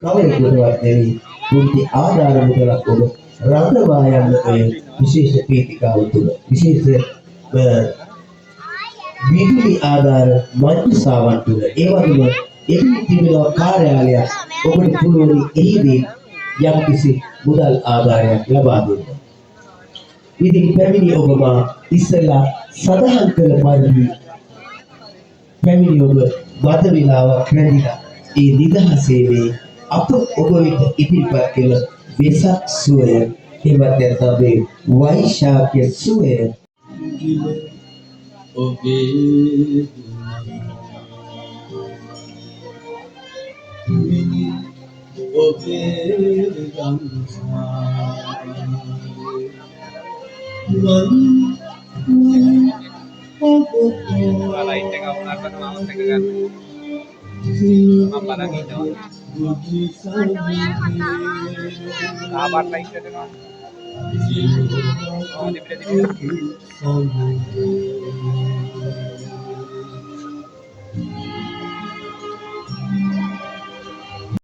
කවරෙකුටවත් නෙවෙයි, පුංචි ආධාර මුදලක් ඔබ රඳවා යන්න ඔය විශේෂ පීඨිකාව තුළ, විශේෂ විදුලි ආධාර මංජුසාවන් තුළ. ඒ වගේම එහි තිබෙන කාර්යාලයක්, ඔබට පුළුවන් එහිදී යම්කිසි මුදල් ආධාරයක් ලබා දෙන්න. ඉතින් පැමිණි ඔබ මා ඉස්සෙල්ලා සඳහන් කළ පරිදි පැමිණි ඔබ මද වේලාවක් රැඳිලා ඒ නිදහසේ මේ අප ඔබ වෙත ඉදිරිපත් කළ වෙසක් සුවය, එහෙමත් නැත්නම් මේ වෛශාඛ්‍ය සුවය ඔබේ ඔබේ ගම්සා මන් ඔයා ලයිට් එක වුණාට පස්සේ මාවත් එක ගන්න. මම බලන් ඉන්නවා. කහ පාට ලයිට් එක දෙනවා. ඔව්, දිබිලා දිබිලා.